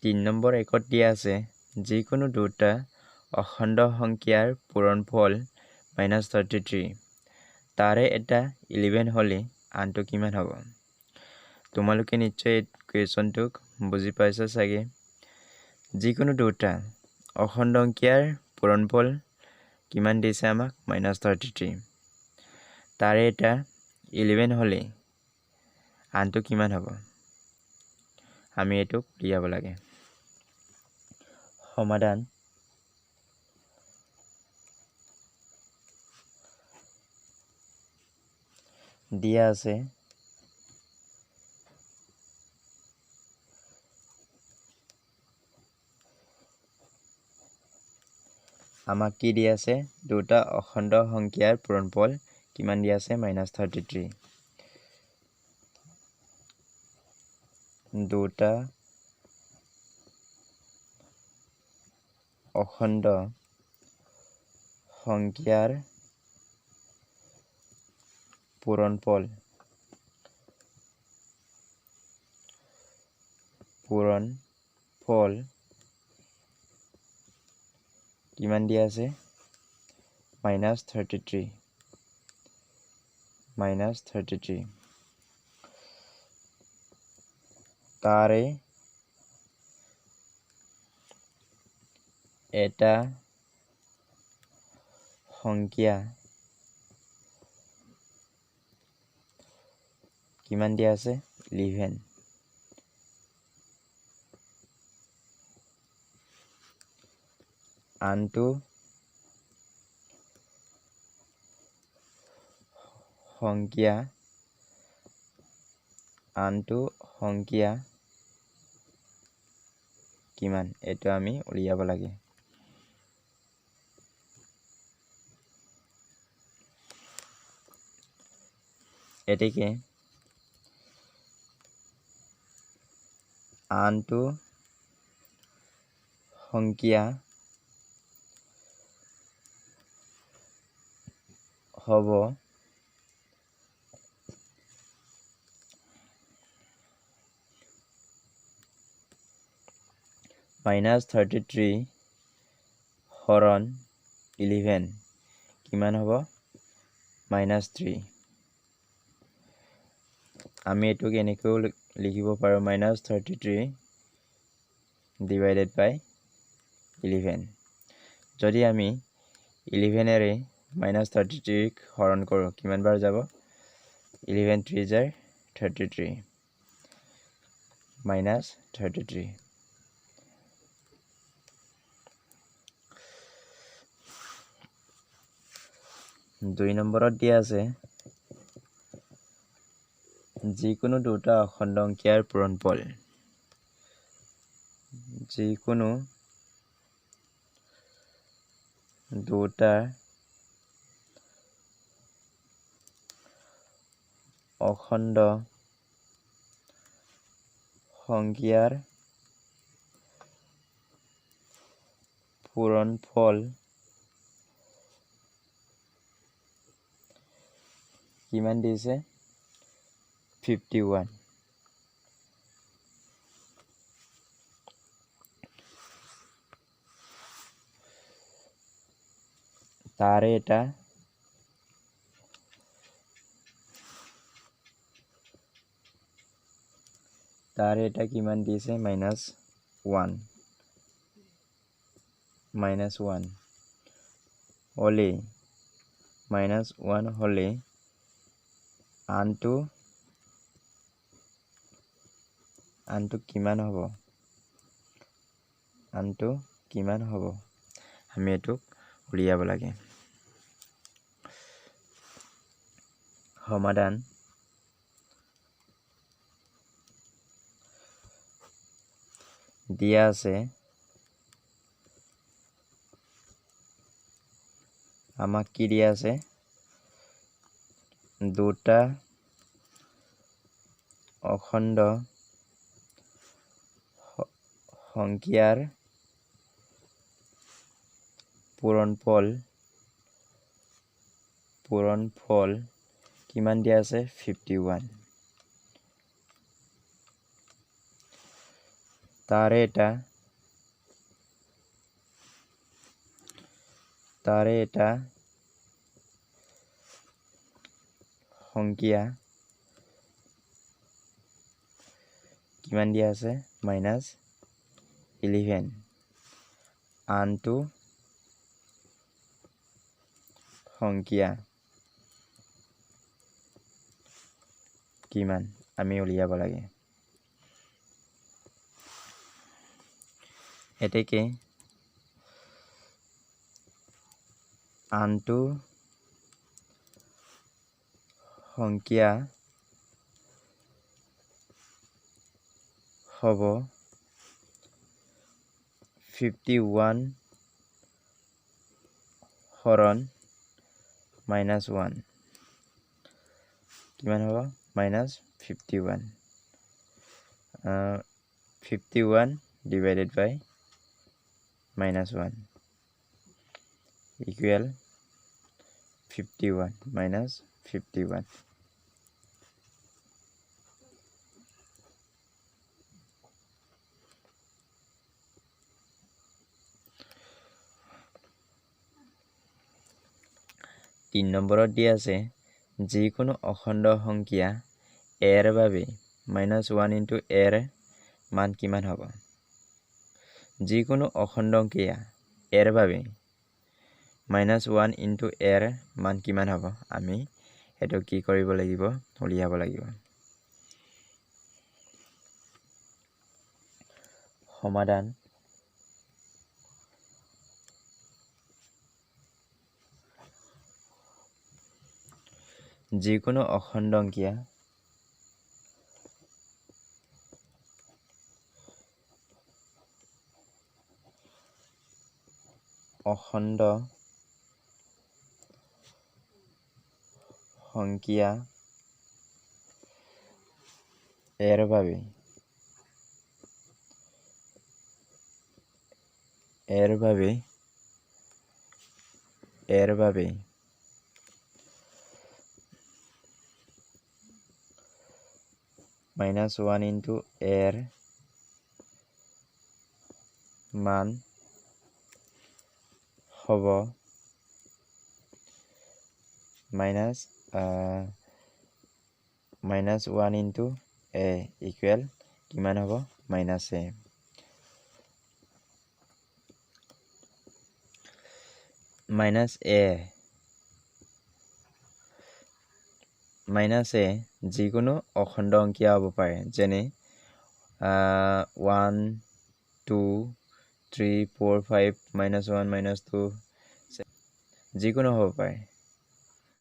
3 number একত দিয়া আছে যিকোনো দুটা অখণ্ড সংখ্যাৰ পূৰণফল -33, তাৰে এটা 11 হ'লে আনটো কিমান হ'ব? তোমালোকে নিশ্চয় এই কুৱেশ্যনটোক বুজি পাইছা চাগে। যিকোনো দুটা অখণ্ড সংখ্যাৰ পূৰণফল কিমান দিছে আমাক? -33, তাৰে এটা 11 হ'লে আনটো কিমান হ'ব? আমি এইটোক উলিয়াব লাগে। সমাধান: দিয়া আছে আমাক কি দিয়া আছে? দুটা অখণ্ড সংখ্যাৰ পূৰণফল কিমান দিয়া আছে? -33। দুটা অখণ্ড সংখ্যাৰ পূৰণফল কিমান দিয়া আছে? -33, -33, তাৰে এটা সংখ্যা কিমান দিয়া আছে? 11। আনটো সংখ্যা কিমান, এইটো আমি উলিয়াব লাগে। এতেকে আনটো সংখ্যা হ'ব -33 হৰণ 11 কিমান হ'ব? -3। আমি এইটোক এনেকৈও লিখিব পাৰোঁ, -33 ডিভাইডেড বাই 11। যদি আমি 11-এৰে -33ক হৰণ কৰোঁ কিমান বাৰ যাব? 11 3 জাৰ 33, -33। 2 নম্বৰত দিয়া আছে যিকোনো দুটা অখণ্ড সংখ্যাৰ পূৰণফল, যিকোনো দুটা অখণ্ড সংখ্যাৰ পূৰণফল কিমান দিছে? 51। তাৰে এটা কিমান দিছে? -1, -1 হ'লে -1 হ'লে আনটো কিমান হ'ব? আনটো কিমান হ'ব? আমি এইটোক উলিয়াব লাগে। সমাধান: দিয়া আছে আমাক কি দিয়া আছে? দুটা অখণ্ড সংখ্যাৰ পূৰণফল কিমান দিয়া আছে? 51। তাৰে এটা সংখ্যা কিমান দিয়া আছে -11, আনটো সংখ্যা কিমান আমি উলিয়াব লাগে। এতেকে আনটো সংখ্যা হ'ব 51 হৰণ -1, কিমান হ'ব -51, 51 divided by -1 equal 51 minus 51। 3 নম্বৰত দিয়া আছে যিকোনো অখণ্ড সংখ্যা এৰ বাবে -1 ইনটু এৰ মান কিমান হ'ব। যিকোনো অখণ্ড সংখ্যা এৰ বাবে -1 ইনটু এৰ মান কিমান হ'ব আমি সেইটো কি কৰিব লাগিব, উলিয়াব লাগিব। সমাধান যিকোনো অখণ্ড সংখ্যা অখণ্ড সংখ্যা এৰ বাবে -1 ইনটু এৰ মান হ'ব -1 ইনটু এ ইকুৱেল কিমান হ'ব -এ। মাইনাছ এ যিকোনো অখণ্ড সংখ্যা হ'ব পাৰে, যেনে 1 2 3 4 5 -1 -2 যিকোনো হ'ব পাৰে।